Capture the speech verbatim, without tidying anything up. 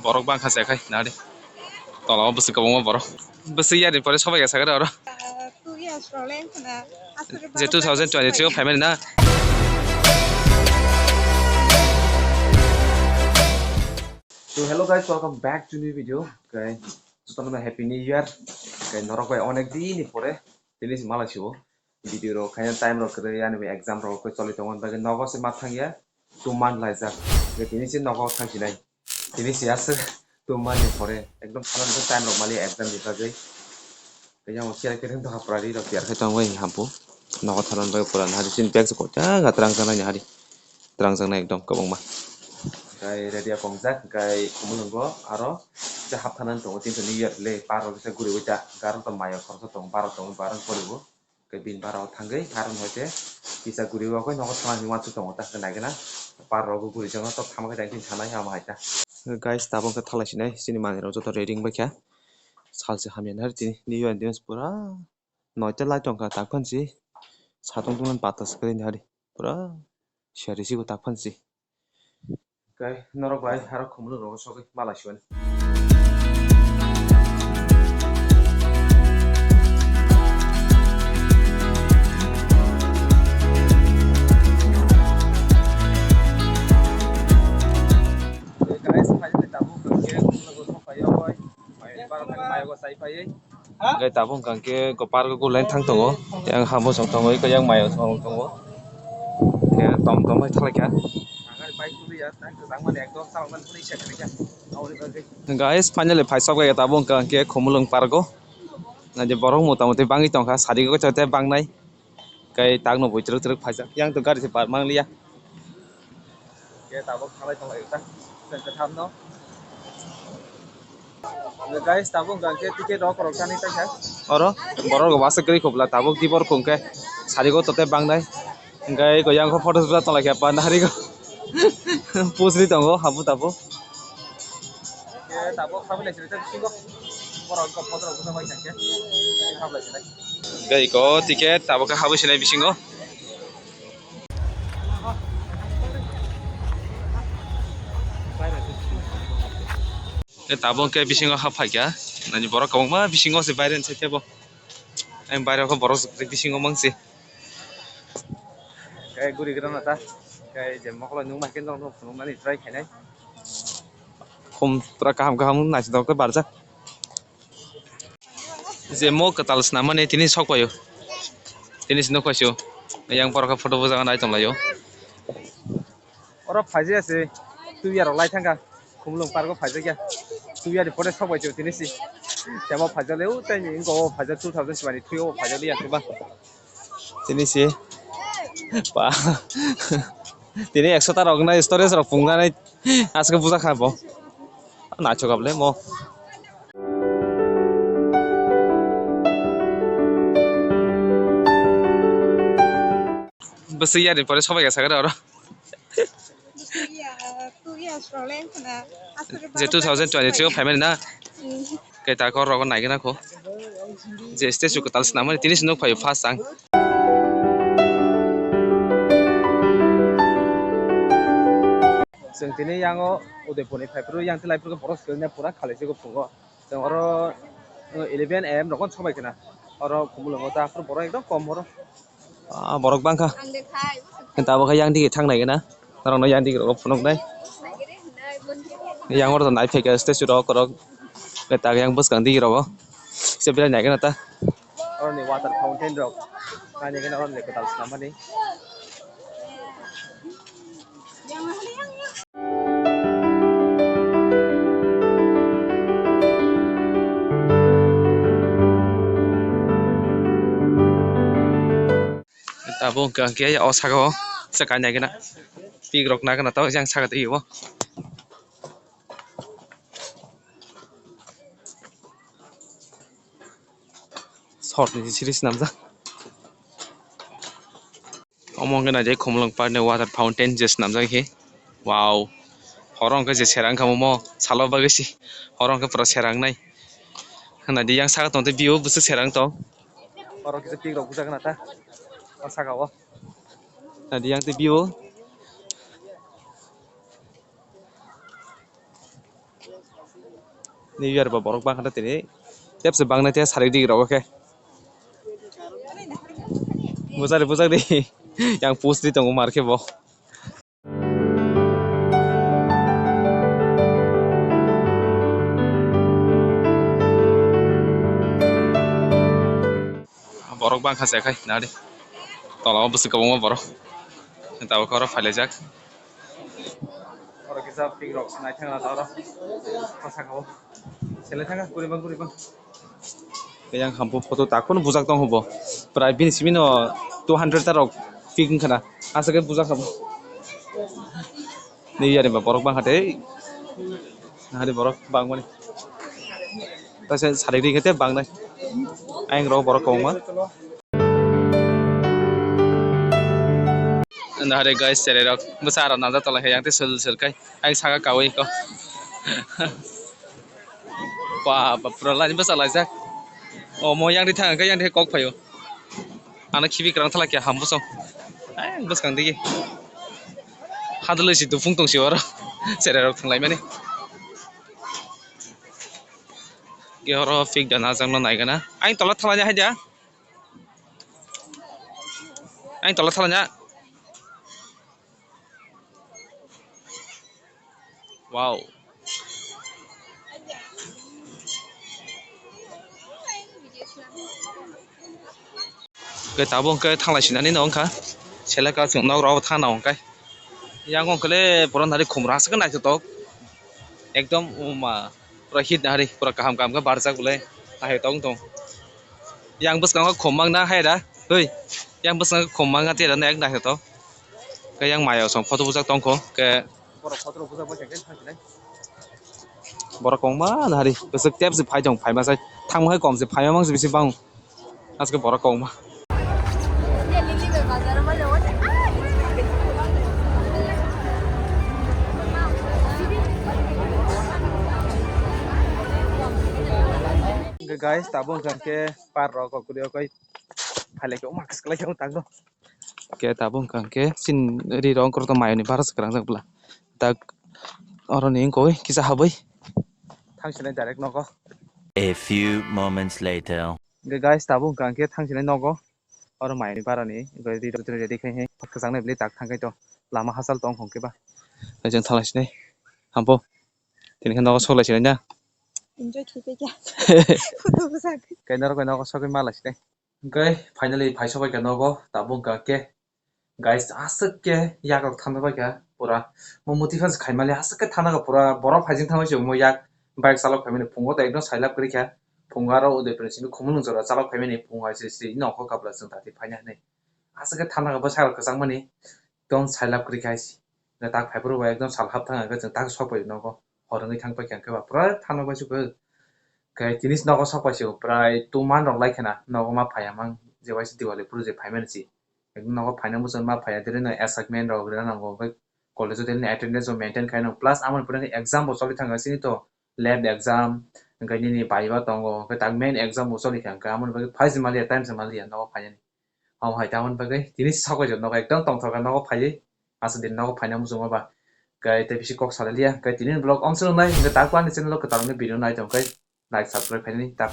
Borok bangkha se khai nari. Tola o bwswk kwbangma borok. Bwswk yani pore sobai ya sakhe oro. Ah, two years role wngkha na. Aswk je two thousand twenty-three o phaimani na. So hello guys, welcome back to new video. Okay, jotono happy new year. Okay, norok bai onek din ni pore tini si malai sibo. Video rok khaina time rok kwrwi, ani exam rok khe choli tongo, bagwi nogo se ma thangya, two month laijak. Tini se nogo thangsinai. Tini se aswk two month ni pore ekdom thana time rok mali exam ni bagwi. Kaya mo kira kira doha pura ri rok yar khai tongwi hampu. Nogo thana bagwi pura nahari chini bag se koita ga twrang janai nahari. Twrang janai ekdom kwbangma. Kai ready ya kongjak, kai kumulungo aro se hap thana tongo, tinto ni yar le par rok se guriwi ta, gar to mayo khoroksa tongo, bar rok tongo, bar rok poribo. Khe bini bara o thangwi harung hai khe kisa guri o khe nogo thana hinwi uansuk tongo ta khe naigena par rogo guri jagao tok thama khe tang tini thanai ama hai ta. Guys, tabuk khe thalai sinai chini manwi rok joto ready wngbai kha. Salsa hamya nahari tini new year ni pura noita light tongkha tak phan si satung tungmani pata se kwrwi nahari pura siyari sigo tak phan si. Kai norok bai harok khumulung rogo sogwi malai siwani. Guys, finally tabuk hwnkhe khumulung rogo sokphaio bai. Mayo bara thang mayo sai phaiwi. Hwnkhe tabuk hwnkha khe go park o gulaina thang tongo. Yang hamo song tongo, iko yang mayo song tongo. Khe tom tom hai thalai kha. Guys, finally phaisok kha tabuk hwnkha khe Khumulwng park o. Naidi borok mota moti bangwi tongkha, sari o tei bangnai. Kai takno bui twrwk twrwk phaijak. Yang to gari se park mangliya. Ke tabuk thalai tong lai ta. Sen ka tham no. Guys, tabuk hwnkha khe ticket rok rok thani ta kha. Oro borok rok basa kwrwi khobla tabuk dibor khum khe sari go tote bangnai. Hwnkhe ko yang photo sujak tong lai kha panda hari go. Pusri tongo habu tabuk. Ke tabuk khabwi lai sini ta bisingo. Borok kok photo rok bwsa bai thangkhe. Khabwi lai sinai. Gai ko ticket tabuk khe habwi sinai bisingo. Ke tabuk khe bisingo hap phaikha. Nani borok kwbangma bisingo se baire se kebo. Ang baire khe borok bisingo mangsi. Khe guri gira na ta. Khe je mokolo nung ma khe nung nung phunuknani try khainai. Khum pura kaham kaham naisingtok khe barjak. Je mo kwtal swnam mani tini sok paio. Tini se nuk paisio. Yang borok khe photo bujak nai tong laio. Oro phaijak ya se, twi yarok lai thangkha, Khumulwng park o phaijak ya, twi yari pore sok bai tini si, tebo phaijak le, o tei ni wngkha o phaijak two thousand twenty three o phaijak ya khe ba, tini si, ba, tini ekso ta rok nai storage rok pung nai, aske buja kha bo, naithok kha bole mo. Bwswk yarni pore sobai kha sakhe oro. Je two thousand twenty-three o phaimani na? Khe ta kor rogo naigwna kho. Je statue kwtal swnamani tini se nuk phaio first ang. Chwng tini yango Udaipurni phaiphuru yang tei laiphuru borok swkang pura khalaijagwi phungo. Chwng oro eleven A M rogo sobai khna. Oro Khumulwngo ta aphuru borok ekdom kom oro. Ah, borok bangkha. Tabuk khe yang digi thang nai gana. Norokno yang digi rogo phunuknai. Yang oro nai phaikha statue rok korok. Khe tak yang bwskang digi rogo. Se belai nai gana ta. Oroni water fountain rok. Nai gana oroni kwtal swnamani. Tabuk hwnkha khe o saka o se kainwi gana pik rok nagana tabuk yang saka twi o. Short ni series swnamjak. Omo wngkha naidi Khumulwng park ni water fountain je swnamjak khe. Wow. Horo hwnkhe je serang kha omo salo bagwi se. Horo hwnkhe pura serang nai. Naidi yang saka tong tei view bwswk serang tong. Oro kisa pik rok bujak na ta. O saka o. Naidi yang tei view. New Year ba borok bangkha tini. Tepse bangnai te sarik digi rogo khe. Bujak di, bujak di. Yang post di tongo mar khe bo. Borok bangkha se khai nadi. Tola o bwswk kwbangma borok. Tabuk oro phailaijak. Oro kisa pik rok nai thangna ta oro. Bwsakao. Sele thanga guriba guriba. Yang hampu photo ta kono bujak tong hobo. Prai bini simi no two hundred ta rok pik wngkha na. Aswk khe bujak habo. New Year ni ba borok bangkha tei. Nahari borok bangmani. Taisa sarik ri khe te bangnai. Ayang rok borok kwbangma. Nahari guys, cherai rok bwsa aro naja tola khe yang te sul sul kai. Ayang saka kawi ko. Ba, ba, pura lani bwsa laijak. O mo yang ri thang khe yang ri kok phaio. Ano khibi kwrang thala khe ham bwsong. Ayang bwskang digi. Hadwlwi si dufung tong si oro. Cherai rok thang lai mani. Ke oro pik da najak no nai gana. Ayang tola thala ni hai da. Ayang tola thala nya. Wow. Ke tabuk ke thanglai sinani no wngkha. Seleka chwng nok rok thana hwnkhe. Yang wngkha le pura nari khumra aswk naithotok. Ekdom uma pura hit nari pura kaham kaham khe barjak bole naithotok wng tong. Yang bwskango khum mang na hai da. Oi. Yang bwskango khum mang na te da nek naithotok. Ke yang mayo song photo bujak tongkho ke. Borok photo bujak bai khe thang sinai. Borok kongma nari bwswk tep se phai tong phaima sai thangma hai kom se phaima mang se bisi bang. Aske borok kongma. Guys, tabuk hwnkha khe par rok kok kuri o kai phailai khe o ma kis kalai khe o tak do. Ke tabuk hwnkha khe sin ri rok korok to mayoni bara se kwrang jak bwla. Tak oro ni wngkoi kisa habwi thang sinai direct nogo. A few moments later. Hwnkhe guys, tabuk hwnkha khe thang sinai nogo. Oro mayoni bara ni ready khai hai kwchang nai bwlai tak thang khai to lama hachal tong hwnkhe ba. Jeng thalai sinai hambo tini khe nogo sok lai sinai na. Enjoy khai khe photo bwsak. Khe norok bai nogo sogwi ma lai sinai. Hwnkhe finally phai sobai kha nogo, tabuk hwnkha khe guys aswk khe yak rok thangna bai kha pura mo muti fans khaimali aswk khe thangna kha pura borok phaijing thangma se mo yak bike chalok phaimani phungo to ekdom sailap kwrwi kha phungo aro Udaipur ni simi Khumulwng jora chalok phaimani phungo hai se se nokho kabla chwng dati phaina hinwi aswk khe thangna kha bwsai rok kwchangmani ekdom sailap kwrwi kha hai se tak phai phuru bai ekdom sal hap thang khe chwng tak sok bai nogo. Hor wngwi thang paikha, hwnkhe ba pura thano bai se khe tini nogo sok pai se prai two month rok lai khena nogo ma phaiya mang je waisa Diwali phuru je phaimani se nogo phaina muchung ma phaiya tini no assignment rok rwna nango hwnkhe college o tini attendance bo maintain khai nango plus amoni pore khe exam bo choli thangkha chini to lab exam hwnkhe nini viva tongo hwnkhe tak main exam bo choli kha hwnkhe amoni bagwi phai se maliya time se maliya nogo phainani. Omo hai tamoni bagwi tini sok bai se nogo ekdom tongthok khe nogo phaiwi aswk din nogo phaina muchungo ba. Khe tei bisi kok salai liya khe tini vlog omswk wngnai hwnkhe tak ani channel o kwtal wngwi video nai tong khe like subscribe khainani tak.